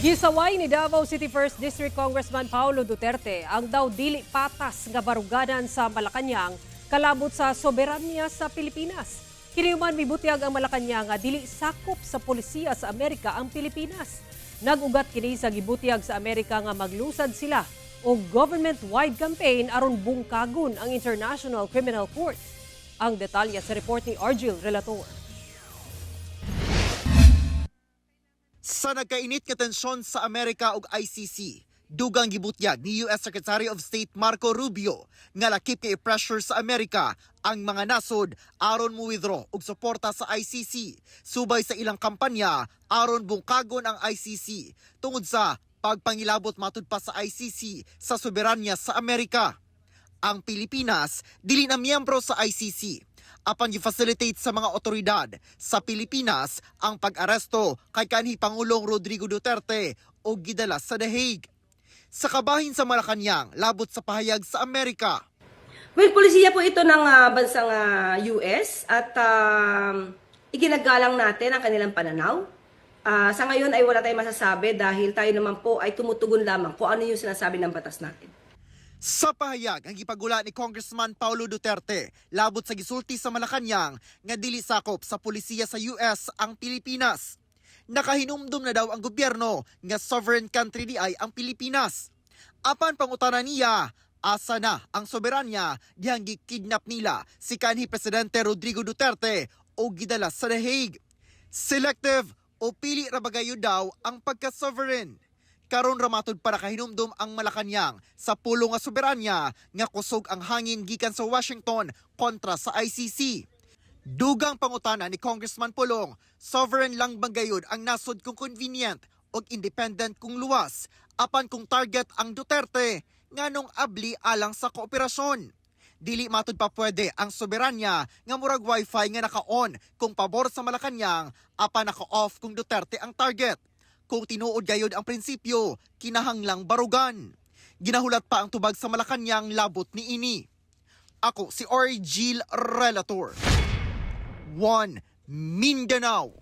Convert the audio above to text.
Gisaway ni Davao City First District Congressman Paolo Duterte ang daw dili patas nga baruganan sa Malacañang kalabot sa soberanya sa Pilipinas. Kini human mibutyag ang Malacañang nga dili sakop sa polisiya sa Amerika ang Pilipinas. Nag-ugat kini sa gibutyag sa Amerika nga maglusad sila og government-wide campaign aron bungkagon ang International Criminal Court. Ang detalye sa report ni Argil Relator. Sa nagkainit nga tensyon sa Amerika ug ICC, dugang gibutyag ni US Secretary of State Marco Rubio nga lakip kay pressure sa Amerika ang mga nasod aron mo withdraw og suporta sa ICC subay sa ilang kampanya aron bungkagon ang ICC tungod sa pagpangilabot matud pa sa ICC sa soberanya sa Amerika. Ang Pilipinas dili na miyembro sa ICC, apan gi-facilitate sa mga otoridad sa Pilipinas ang pag-aresto kay kanhi Pangulong Rodrigo Duterte og gidala sa The Hague. Sa kabahin sa Malacañang labot sa pahayag sa Amerika, Well, polisiya po ito ng bansang US at iginagalang natin ang kanilang pananaw. Sa ngayon ay wala tayong masasabi dahil tayo naman po ay tumutugon lamang kung ano yung sinasabi ng batas natin. Sa pahayag ang gipagula ni Congressman Paolo Duterte labot sa gisulti sa Malacañang nga dili sakop sa polisiya sa US ang Pilipinas. Nakahinumdum na daw ang gobyerno nga sovereign country di ay ang Pilipinas. Apan pangutana niya, asa na ang soberanya dihang gikidnap nila si kanhi Presidente Rodrigo Duterte o gidala sa The Hague? Selective o pili ra ba gayud daw ang pagka-sovereign? Karon ra matud para kahinumdum ang Malacañang sa pulong nga soberanya nga kusog ang hangin gikan sa Washington kontra sa ICC. Dugang pangutana ni Congressman Pulong, sovereign lang bang gayud ang nasod kung convenient o independent kung luwas, apan kung target ang Duterte, nganong abli alang sa kooperasyon? Dili matud pa pwede ang soberanya nga murag wifi nga naka-on kung pabor sa Malacañang, apan naka-off kung Duterte ang target. Kung tinuod gayod ang prinsipyo, kinahanglang barugan. Ginahulat pa ang tubag sa Malacañang labot ni ini. Ako si Orgil Relator. 1 Mindanao.